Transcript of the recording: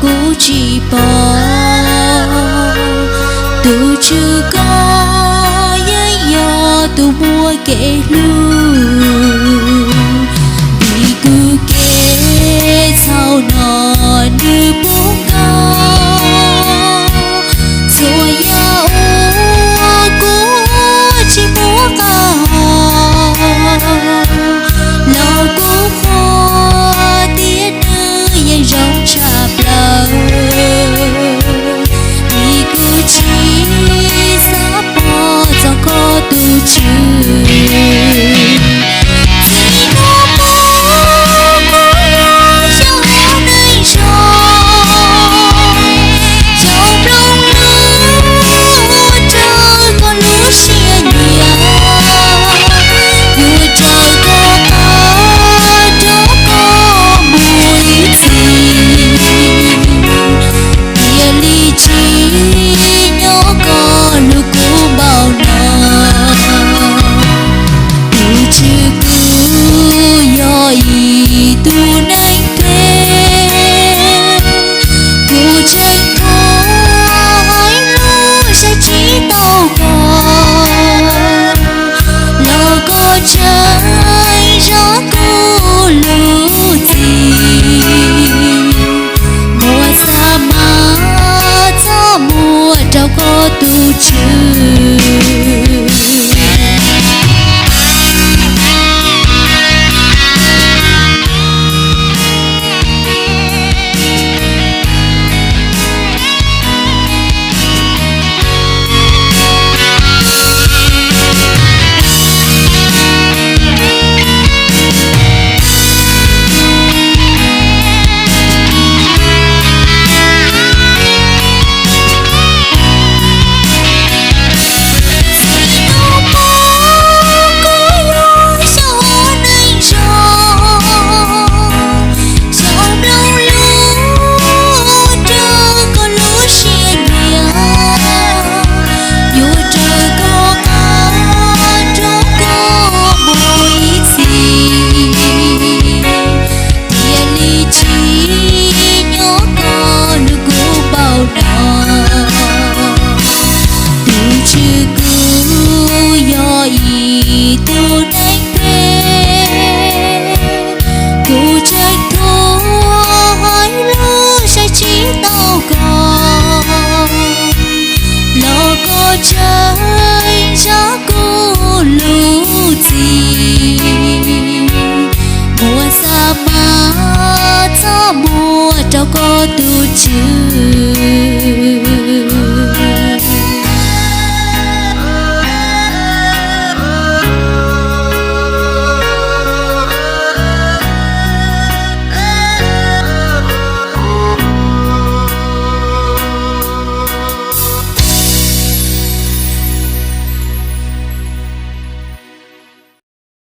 Kuv tsis pom, tus Tswv koj yeej yog tus muaj kev hlub, vim kuv kev txhaum no nws puv nkaus. Txhua yam uas kuv tsis muaj qab hau los kuv qhuas tias nws yeej zoo tshaj plaws, vim kuv tsis xav pom txog koj tus Tswv. Txij no mus kuv yuav xyaum hauv neeg zog, xyaum nplooj lub ua raws koj lub siab nyiam, yuav raws koj qab nrog koj mus ib txhis, tiam li tsim nyog koj hlub kuv npaum no. Tus Tswv, kuv yog ib tug neeg phem, kuv tseem thuam hais lus saib tsis taus koj, los koj tseem zam kuv lub txim, muab xav mas txhob muab rau koj tus Tswv. Txij no mus kuv yuav xyaum hauv neeg zog, xyaum nplooj lub ua raws koj lub siab nyiam, yuav raws koj qab nrog koj mus ib txhis, tiam li tsim nyog koj hlub kuv npaum no. Tus Tswv, kuv yog ib tug neeg phem, kuv tseem thuam hais lus saib tsis taus koj, los koj tseem zam kuv lub txim, muab xav mas txhob muab rau koj tus Tswv.